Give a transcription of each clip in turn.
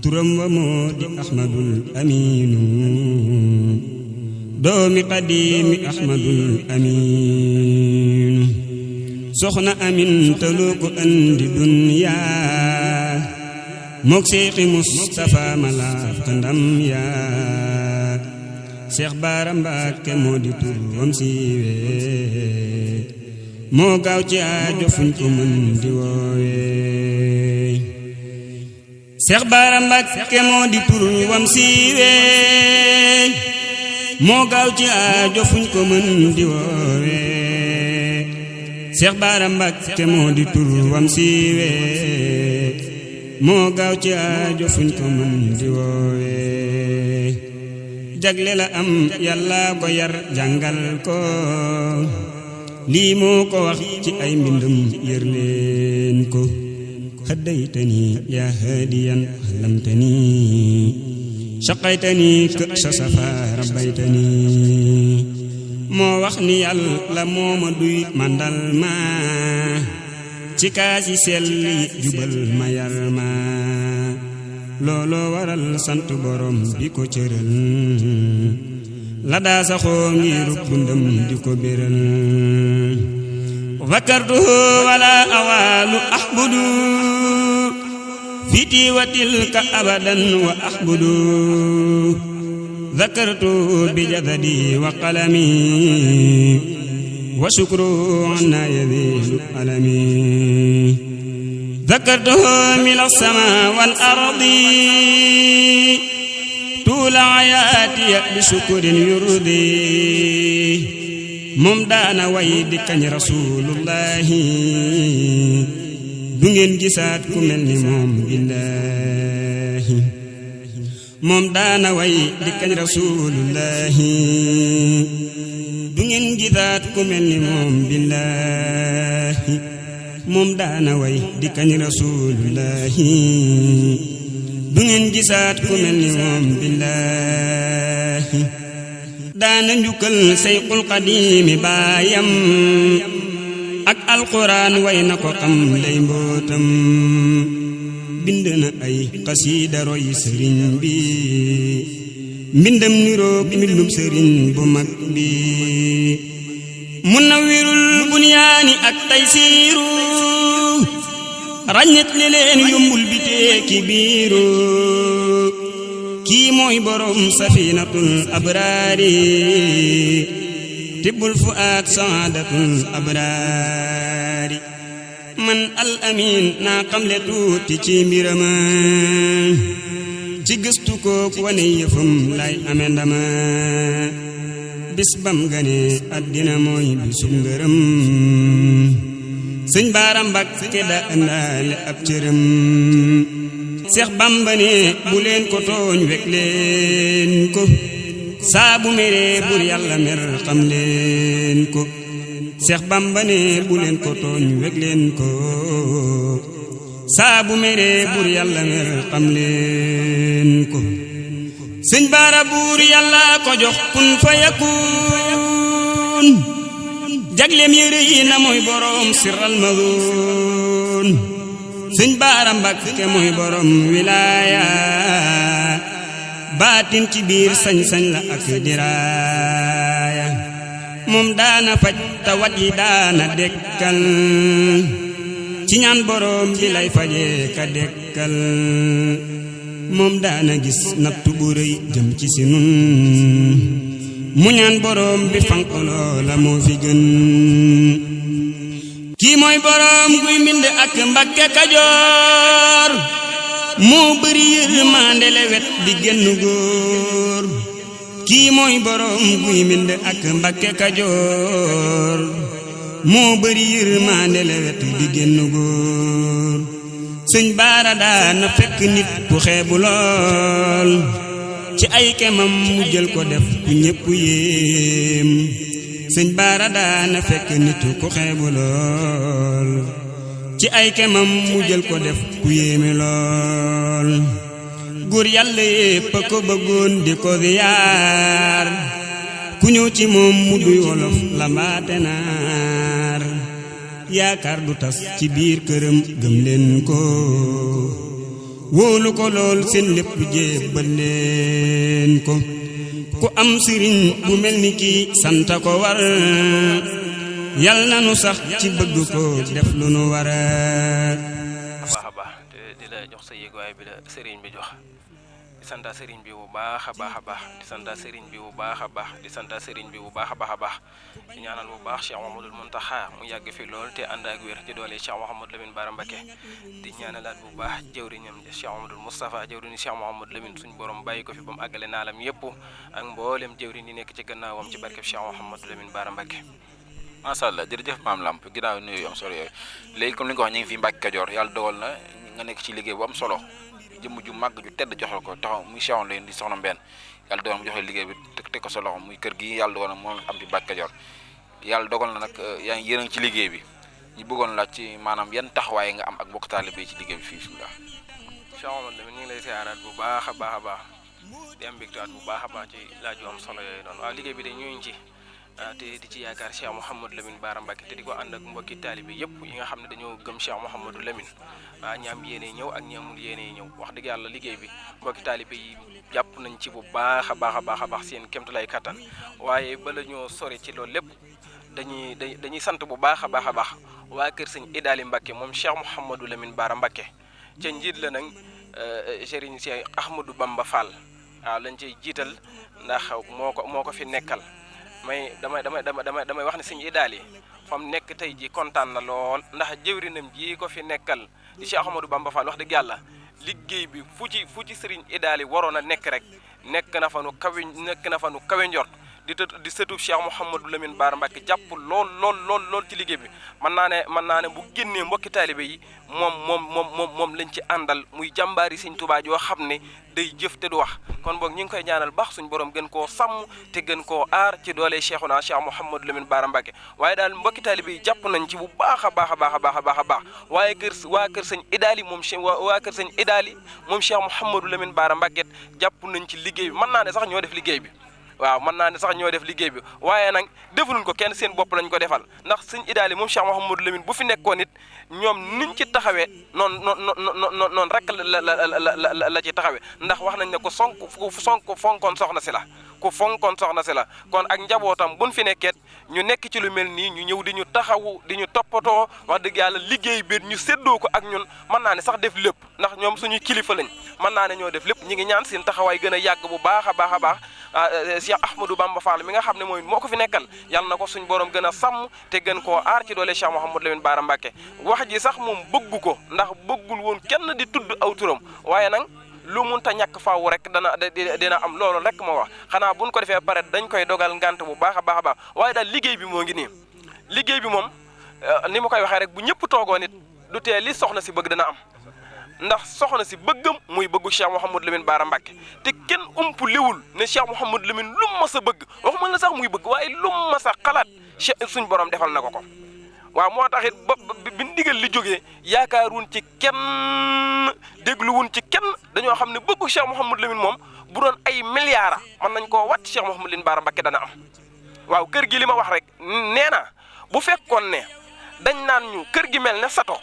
turam wa moo di ahmadul aminu doomi qadimi ahmadul aminu soxna amin taloo ko andi dunya mook seexi Mustafa malaaf ndam yaa Seex Baara Mbàkke moo di turam siiwe moo gaaw ci aajo fuñ ko mën di woowe Seex Baara Mbàkke moo di turam siiwe moo gaaw ci aajo fuñ ko mën di woowe Seex Baara Mbàkke moo di turam siiwe moo gaaw ci aajo fuñ ko mën di woowe jagle la am Yàlla ko yar jàngal ko lii moo ko wax ci ay mbindum yër leen ko haddaytani yaa haadiyan allamtani shaqaytani ka'sa safa rabbaytani moo wax ni Yàlla moo ma duy mandal ma ci kaasi selli jubal ma yar ma looloo waral sant borom bi ko cëral la daa saxoo ngirub dundam di ko béral zakartuhu wala awaalu ahbudu fiti wa tilka abadan wa ahbudu zakartuhu bi jasadi wa qalami wa shukru anna yazilu alami zakartuhu min as-samaa wal ardi tuula ayaati bi shukrin yurdi moom daana way di kañ rasulullahi du ngeen gisaat ku mel ni moom billahi moom daana way di kañ rasulullahi du ngeen gisaat ku mel ni moom billahi moom daana way di kañ rasulullahi du ngeen gisaat ku mel ni moom billahi daana njukkal sayxul qadiimi baayam ak alquran way na ko xam lay mbootam bind na ay xasiida roy sëriñ bi mbindam niroog mbindum sëriñ bu mag bi Munawwirul bunyaani ak taysiiru ràññet li leen yombul bi teeki biiru kii mooy borom safinatul abraari tibbul fuaat saadatul abraari man al amin naa xamle tuuti ci mbirama ci gëstu ko wane yëfam lay ame ndama bis bam gane àddina mooy bisum ngërëm Sëñ Baara Mbàkke da àndaale ab cërëm Seex Bamba ne bu leen ko tooñ wek leen ko saa bu meree bur Yàlla mer xam leen ko Seex Bamba ne bu leen ko tooñ wek leen ko saa bu meree bur Yàlla mer xam leen ko Sëñ Baara buur Yàlla ko jox kun fa yakun jagleem yére yi na mooy borom sirral madoon Sëñ Baara Mbàkke mooy borom wilaaya baatin ci biir sañ-sañ la ak diraaya moom daana faj tawat yi daana dekkal ci ñaan borom bi lay faje ka dekkal moom daana gis nattu bu rëy jëm ci si nun mu ñaan borom bi fanq loola moo fi gën kii mooy borom guy mbind ak Mbàkke Kajoor moo bëri yërmande lewet di génn góor kii mooy borom guy mbind ak Mbàkke Kajoor moo bëri yërmande lewet di génn góor Sëñ Baara daana fekk nit ku xeebu lool ci ay kemam mu jël ko def ku ñépp yéem Sëñ Baara daana fekk nit ku xeebu lool ci ay kemam mu jël ko def ku yéeme lool góor Yàlla yépp ko bëggoon di ko ziyaar ku ñëw ci moom mu duy wolof la mbaate naar yaakaar du tas ci biir këram gëm leen ko wóolu ko lool seen lépp jébbal leen ko ku am sëriñ bu mel ni kii santa ko war yal na nu sax ci bëgg ko def lu nu war baax a baax te di la jox sa yéeguwaay bi la sëriñ bi jox di santa sëriñ bi bu baax a baax a baax di santa sëriñ bi bu baax a baax di santa sëriñ bi bu baax a baax a baax di ñaanal bu baax Cheikh Mouhamadoul Mountakha mu yàgg fi lool te ànd ak wér ci doole Cheikh Mouhamadou Lamine Bara Mbacké di ñaanalaat bu baax jëwriñam Cheikh Mouhamadoul Moustapha jëwriñu Cheikh Mouhamadou Lamine suñu borom bàyyi ko fi ba mu àggale naalam yëpp ak mboolem jëwriñ yi nekk ci gannaawam ci barkeb Cheikh Mouhamadou Lamine Bara Mbacké. macha allah jërëjëf maam Lamp ginnaaw nuyu yu am solo yooyu léegi comme li nga ko wax ñu ngi fi Mbàkke Kajoor yàlla dogal na nga nekk ci liggéey bu am solo jëmm ju màgg ju tedd joxal ko taxaw muy Cheikh leen di soxna Mbène yàlla dogal mu joxe liggéey bi teg ko sa loxo muy kër gi yàlla dogal na moom am ci Mbàkke Kajoor yàlla dogal na nag yaa ngi yéen ci liggéey bi ñu bëggoon laaj ci maanaam yan taxawaay nga am ak bokk taalibe yi ci liggéey bi fii bismillah. Cheikh Mouhamadou Lamine ñu ngi lay siyaaraat bu baax a baax a baax di am mbégtewaat bu baax a baax ci laaj yu am solo yooyu noonu waaw liggéey bi de ñu ngi ci te di ci yaakaar Cheikh Mouhamadou Lamine Bara Mbacké te di ko ànd ak mbokki taalibe yëpp yi nga xam ne dañoo gëm Cheikh Mouhamadou Lamine ñi am yéene ñëw ak ñi amul yéene ñëw wax dëgg yàlla liggéey bi mbokki taalibe yi jàpp nañ ci bu baax a baax a baax a baax seen kéemtalaay kattan waaye bala ñoo sori ci loolu lépp dañuy sant bu baax a baax a baax waa kër sëñ Idaali Mbacké moom Cheikh Mouhamadou Lamine Bara Mbacké ca njiit la nag Serigne Cheikh Ahmadou Bamba Fall waaw lañ ciy jiital ndax moo ko fi nekkal damay wax ne sëñ Idaali fa mu nekk tey ji kontaan na lool ndax jëwrinam ji ko fi nekkal di Cheikh Ahmadou Bamba Fall wax dëgg yàlla liggéey bi fu ci Serigne Idaali waroon a nekk rek nekk na fa nu kawe njort di sëtub Cheikh Mouhamadou Lamine Bara Mbacké jàpp lool ci liggéey bi mën naa ne bu génnee mbokki taalibe yi moom lañ ci àndal muy jàmbaari Sëñ Tuubaa joo xam ne day jëf te du wax kon boog ñu ngi koy ñaanal baax suñu borom gën koo sàmm te gën koo aar ci doole Cheikhuna Cheikh Mouhamadou Lamine Bara Mbacké waaye daal mbokki taalibe yi jàpp nañ ci bu baax a baax a baax a baax a baax a baax waaye waa kër sëñ Idaali moom Cheikh Mouhamadou Lamine Bara Mbacké jàpp nañ ci liggéey bi mën naa ne sax ñoo def liggéey bi waaw mën naa ne sax ñoo def liggéey bi waaye nag defaluñ ko kenn seen bopp lañ ko defal ndax sëñ Idaali moom Cheikh Mouhamadou Lamine bu fi nekkoon it ñoom niñ ci taxawee noonu rek la ci taxawee ndax wax nañ ne ku fonkoon soxna si la ku fonkoon soxna si la kon ak njabootam buñ fi nekkeet ñu nekk ci lu mel nii ñu ñëw di ñu taxawu di ñu toppatoo wax dëgg yàlla liggéey bi ñu séddoo ko ak ñun mën naa ne sax def lépp ndax ñoom suñuy kilifa lañ mën naa ne ñoo def lépp ñi ngi ñaan seen taxawaay gën a yàgg bu baax a baax a baax Cheikh Ahmadou Bamba Fall mi nga xam ne moo ko fi nekkal yàlla na ko suñ borom gën a sàmm te gën koo aar ci doole Cheikh Mouhamadou Lamine Bara Mbacké wax ji sax moom bëggu ko ndax bëggul woon kenn di tudd aw turam waaye nag lu munta ñàkk faaw rek dina am loolu rek moo wax xanaa buñ ko defee pare dañ koy dogal ngant bu baax a baax a baax waaye daal liggéey bi moo ngi nii liggéey bi moom ni ma koy waxee rek bu ñëpp toogoo nit du tee li soxna si bëgg dana am ndax soxna si bëggam muy bëggu Cheikh Mouhamadou Lamine Bara Mbacké te kenn umpu liwul ne Cheikh Mouhamadou Lamine lu mu mas a bëgg waxuma la sax muy bëgg waaye lu mu mas a xalaat suñ borom defal na ko waaw moo tax it bi ndigal li jógee yaakaaruun ci kenn dégluwun ci kenn dañoo xam ne bëggu Cheikh Mouhamadou Lamine moom bu doon ay milliards mën nañ koo wàcc Cheikh Mouhamadou Lamine Bara Mbacké dana am waaw kër gi li ma wax rek nee na bu fekkoon ne dañ naan ñu kër gi mel ne sato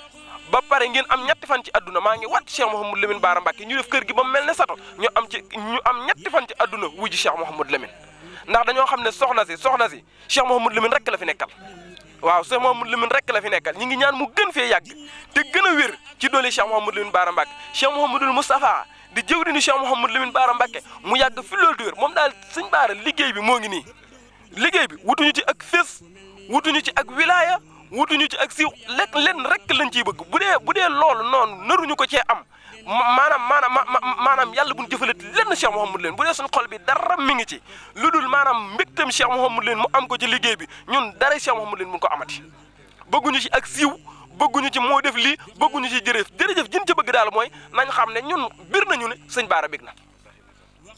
ba pare ngeen am ñetti fan ci àdduna maa ngi wàcc Cheikh Mouhamadou Lamine Bara Mbacké ñu def kër gi ba mel ne sato ñu am ñetti fan ci àdduna wujji Cheikh Mouhamadou Lamine ndax dañoo xam ne soxna si Cheikh Mouhamadou Lamine rek la fi nekkal waaw Cheikh Mouhamadou Lamine rek la fi nekkal ñi ngi ñaan mu gën fee yàgg te gën a wér ci doole Cheikh Mouhamadou Lamine Bara Mbacké Cheikh Mouhamadoul Moustapha di jëwriñu Cheikh Mouhamadou Lamine Bara Mbacké mu yàgg fi loolu di wér moom daal sëñ Bara liggéey bi moo ngi nii liggéey bi wutuñu ci ak fés wutuñu ci ak wilaya wutuñu ci ak siiw lenn rek lañ ciy bëgg bu dee loolu noonu naruñu ko cee am maanaam yàlla buñ jëfalati lenn Cheikh Mouhamadou Lamine bu dee suñ xol bi dara mi ngi ci lu dul maanaam mbégtam Cheikh Mouhamadou Lamine mu am ko ci liggéey bi ñun dara Cheikh Mouhamadou Lamine buñ ko amati bëgguñu ci ak siiw bëgguñu ci moo def lii bëgguñu ci jërëjëf jin ci bëgg daal mooy nañ xam ne ñun bir nañu ne sëñ Bara bég na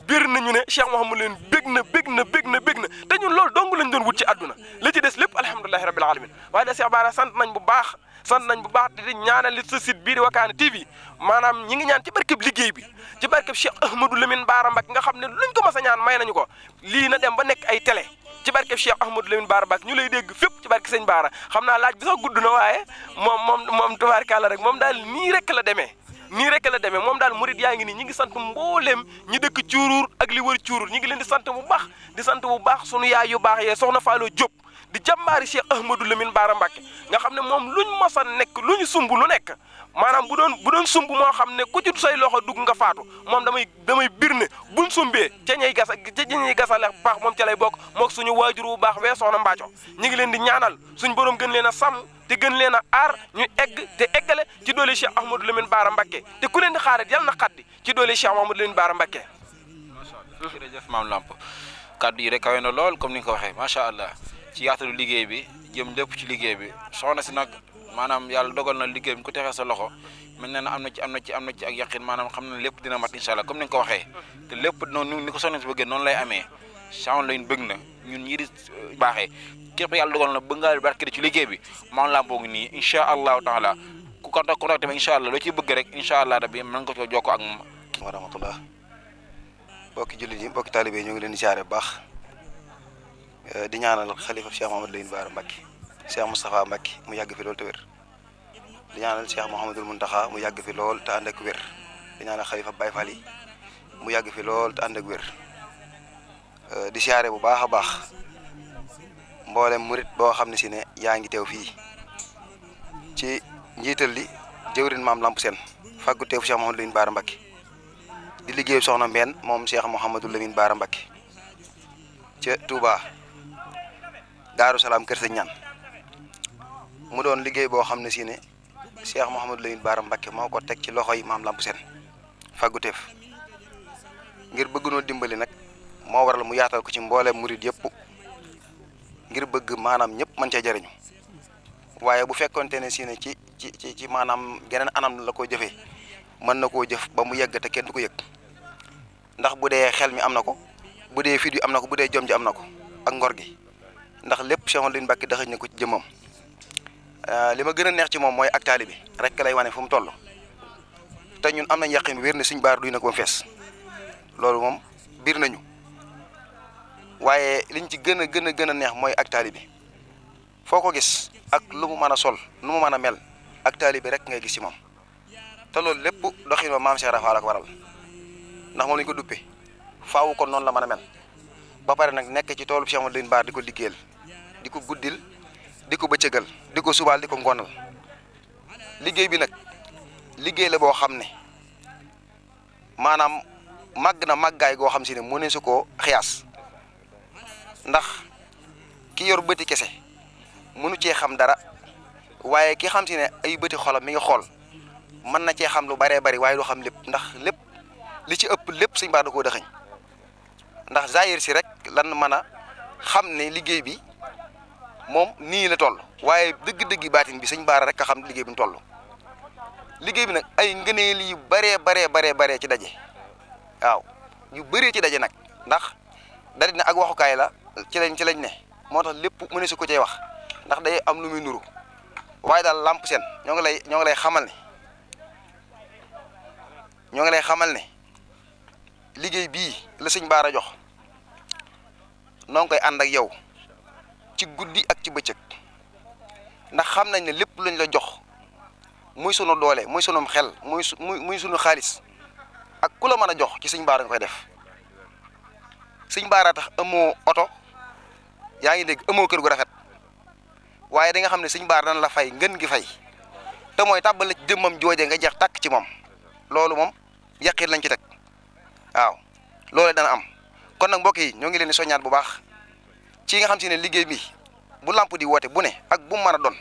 bir nañu ne Cheikh Mouhamadou Lamine bég na te ñun loolu dong lañ doon wut ci àdduna li ci des lépp alhamdulilahi rabbil alamin waaye da Cheikh Bara sant nañ bu baax di ñaanal li sa site bii di Wakana TV maanaam ñi ngi ñaan ci barkeb liggéey bi ci barkeb Cheikh Ahmadou Lamine Bara Mbacké nga xam ne luñ ko mas a ñaan may nañu ko lii na dem ba nekk ay télé ci barkeb Cheikh Ahmadou Lamine Bara Mbacké ñu lay dégg fépp ci barke sëñ Bara xam naa laaj bi sax gudd na waaye moom tubaarkàlla rek moom daal nii rek la demee nii rek la demee moom daal murid yaa ngi nii ñi ngi sant mbooleem ñi dëkk Cuuruur ak li wër Cuuruur ñi ngi leen di sant bu baax di sant bu baax sunu yaay yu baax yee soxna Fallou Diop di jàmbaari Cheikh Ahmadou Lamine Bara Mbacké nga xam ne moom luñ mos a nekk lu ñu sumb lu nekk maanaam bu doon sumb moo xam ne ku ci say loxo dugg nga faatu moom damay bir ne buñ sumbee ca ñuy gasale baax moom ca lay bokk mook suñu waajur bu baax wee soxna Mbaaco ñi ngi leen di ñaanal suñ borom gën leen a sàmm te gën leen a aar ñu egg te eggale ci doole Cheikh Ahmadou Lamine Bara Mbacké te ku leen di xaarit yal na xaddi ci doole Cheikh Ahmadou Lamine Bara Mbacké. macha allah jërëjëf Maam Lamp kaddu yi rek kawe na lool comme ni nga ko waxee macha allah ci yaatalu liggéey bi jëm lépp ci liggéey bi soxna si nag maanaam yàlla dogal na liggéey bi ku texee sa loxo mel na ne am na ci ak yaqin maanaam xam na lépp dina mat incha allah comme ni nga ko waxee te lépp noonu ni ko soxna si bëggee noonu lay amee Cheikh lañ bëgg na ñun ñii di baaxee képp yàlla dogal na bëgg ngaa barke ci liggéey bi Maam Lamp ngi nii incha allahu taala ku contacté ba incha allah loo ciy bëgg rek incha allah rabbi mën nga ko jokkoo ak moom. wa rahmatullah mbokki jullit yi mbokki taalibe yi ñu ngi leen di siyaare bu baax di ñaanal xalifa Cheikh Mouhamadou Lamine Bara Mbacké Cheikh Moustapha Mbacké mu yàgg fi lool te wér di ñaanal Cheikh Mouhamadoul Mountakha mu yàgg fi lool te ànd ak wér di ñaanal xalifa Baye Fall yi mu yàgg fi lool te ànd ak wér di siyaare bu baax a baax mboolem murit boo xam ne si ne yaa ngi teew fii ci njiital li jëwrin Maam Lamp Sène fàggu teew Cheikh Mouhamadou Lamine Bara Mbacké di liggéeyu soxna Mbène moom Cheikh Mouhamadoul Lamine Bara Mbacké ca Touba Daaru Salaam Kër Sëñ Ñaan mu doon liggéey boo xam ne si ne Cheikh Mouhamadou Lamine Bara Mbacké moo ko teg ci loxoy Maam Lamp Sène fàggu teef ngir bëgg noo dimbali nag moo waral mu yaatal ko ci mbooleem murid yëpp ngir bëgg maanaam ñëpp mën cee jëriñu waaye bu fekkonte ne si ne ci maanaam geneen anam la ko jëfee mën na koo jëf ba mu yegg te kenn du ko yëg ndax bu dee xel mi am na ko bu dee fit wi am na ko bu dee jom ji am na ko ak ngor gi ndax lépp Cheikh Mouhamadou Lamine Mbacké daxañ na ko ci jëmmam li ma gën a neex ci moom mooy ak taalibe rek lay wane fu mu toll te ñun am nañ yaqin wér ne Sëñ Bara duy na ko ba mu fees loolu moom biir nañu waaye liñ ci gën a neex mooy ak taalibe foo ko gis ak lu mu mën a sol lu mu mën a mel ak taalibe rek ngay gis ci moom te loolu lépp doxin wa maam Cheikh Rafa la ko waral ndax moom lañ ko duppee faawu kon noonu la mën a mel ba pare nag nekk ci toolu Cheikh Mouhamadou Lamine Bara di ko liggéeyal di ko guddil di ko bëccëgal di ko subaal di ko ngonal liggéey bi nag liggéey la boo xam ne maanaam màgg na màggaay goo xam si ne mu ne su koo xiyaas ndax ki yor bëti kese mënu cee xam dara waaye ki xam si ne ay bëti xolam mi ngi xool mën na cee xam lu baree bari waaye du xam lépp ndax lépp li ci ëpp lépp Sëñ Bara da koo dëxëñ ndax zahir si rek lan mën a xam ne liggéey bi moom nii la toll waaye dëgg-dëgg baatin bi Sëñ Bara rek a xam liggéey bi mu toll liggéey bi nag ay ngëneel yu baree ci daje waaw yu bëree ci daje nag ndax dari na ak waxukaay la ci lañ ne moo tax lépp mu ne su ko cay wax ndax day am lu muy nuru waaye daal Lamp Sène ñoo ngi lay xamal ne liggéey bii la Sëñ Bara jox noo ngi koy ànd ak yow ci guddi ak ci bëccëg ndax xam nañ ne lépp lañ la jox muy sunu doole muy sunum xel muy sunu xaalis ak ku la mën a jox ci Sëñ Bara nga koy def Sëñ Bara tax amoo oto yaa ngi dégg amoo kër gu rafet waaye da nga xam ne Sëñ Bara dana la fay ngën gi fay te mooy tàbbale ci jëmmam jooje nga jeex tàkk ci moom loolu moom yaqin lañ ci teg waaw loolu dana am kon nag mbokk yi ñoo ngi leen di soññaat bu baax ci nga xam si ne liggéey bi bu Lamp di woote bu ne ak bu mu mën a doon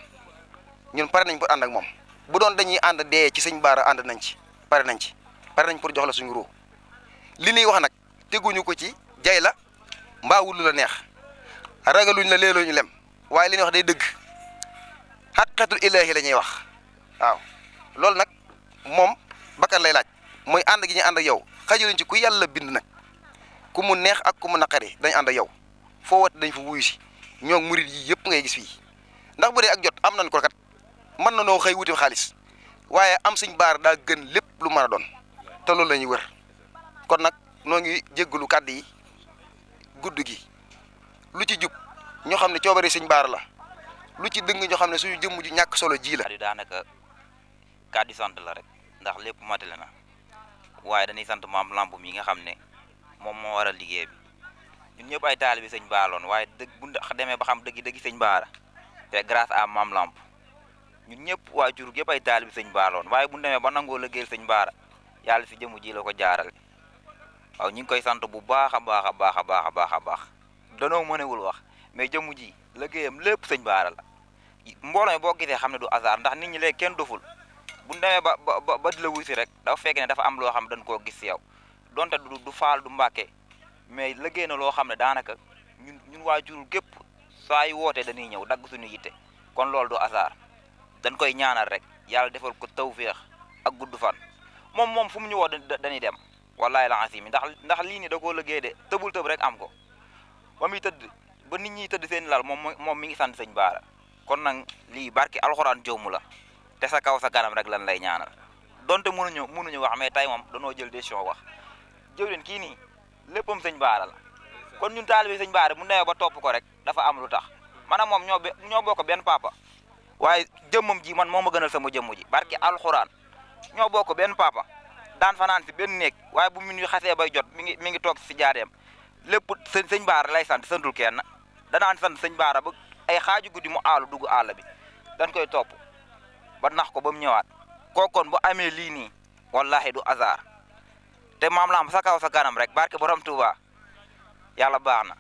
ñun pare nañ pour ànd ak moom bu doon dañuy ànd dee ci Sëñ Bara ànd nañ ci pare nañ pour jox la suñu ruu li ñuy wax nag teguñu ko ci jay la mbaa wulu la neex ragaluñ la leelooñu lem waaye li ñuy wax day dëgg xaqatul ilaahi la ñuy wax waaw loolu nag moom bakkan lay laaj mooy ànd gi ñu ànd ak yow xajaluñ ci ku yàlla bind nag ku mu neex ak ku mu naqari dañ ànd ak yow foo wat dañ fa wuyu si ñoo murit yi yëpp ngay gis fii ndax bu dee ak jot am nañ ko kat mën na noo xëy wuti xaalis waaye am Sëñ Bara daa gën lépp lu mën a doon te loolu la ñuy wër kon nag noo ngi jéggalu kàddu yi gudd gi lu ci jub ñoo xam ne coobare Sëñ Bara la lu ci dëng ñoo xam ne suñu jëmm ju ñàkk solo ji la. daanaka kàddu sant la rek ndax lépp matale na waaye dañuy sant maam lamp mi nga xam ne moom moo waral liggéey bi ñun ñëpp ay taalibe sëñ baaloon waaye dëgg bu demee ba xam dëgg sëñ baara te grâce à maam lamp ñun ñëpp waajur yëpp ay taalibe sëñ baaloon waaye bu demee ba nangoo liggéeyal sëñ baara yàlla si jëmu ji la ko jaarale waaw ñu ngi koy sant bu baax a baax a baax a baax a baax a baax danoo mënewul wax mais jëmu ji liggéeyam lépp sëñ baara la mbooloo mi boo gisee xam ne du hasard ndax nit ñi léegi kenn doful bu demee ba di la wuy si rek dafa fekk ne dafa am loo xam dañ koo gis si yow donte du faal du mbàkke mais liggéey na loo xam ne daanaka ñun waajurul gépp saa yu wootee dañuy ñëw dagg suñu yitte kon loolu du hasard dañ koy ñaanal rek yàlla defal ko tawféex ak gudd fan moom fu mu ñu woo dañuy dem wallahi la asimi ndax lii ni da koo liggéey de tëbul tëb rek am ko ba muy tëdd ba nit ñi tëdd seen lal moom mi ngi sant sëñ baara kon nag lii barki alxuraan joomu la te sa kaw sa kanam rek lan lay ñaanal donte mënuñu wax mais tey moom danoo jël décision wax jëwrin kii nii léppam sëñ baara la kon ñun taalibe sëñ baara mu newee ba topp ko rek dafa am lu tax maanaam moom ñoo bokk benn papa waaye jëmmam ji man moo ma gënal sama jëmm ji barki alxuraan ñoo bokk benn papa daan fanaan si benn néeg waaye bu mu ñu xasee bay jot mi ngi toog si jaareem lépp sëñ baara lay sant santul kenn danaan sant sëñ baara ba ay xaaju guddi mu aalu dugg àll bi dañ koy topp ba nax ko ba mu ñëwaat kookoon bu amee lii nii wallahi du hasard te maam lamp sa kaw sa kanam rek barke borom Tuuba yàlla baax na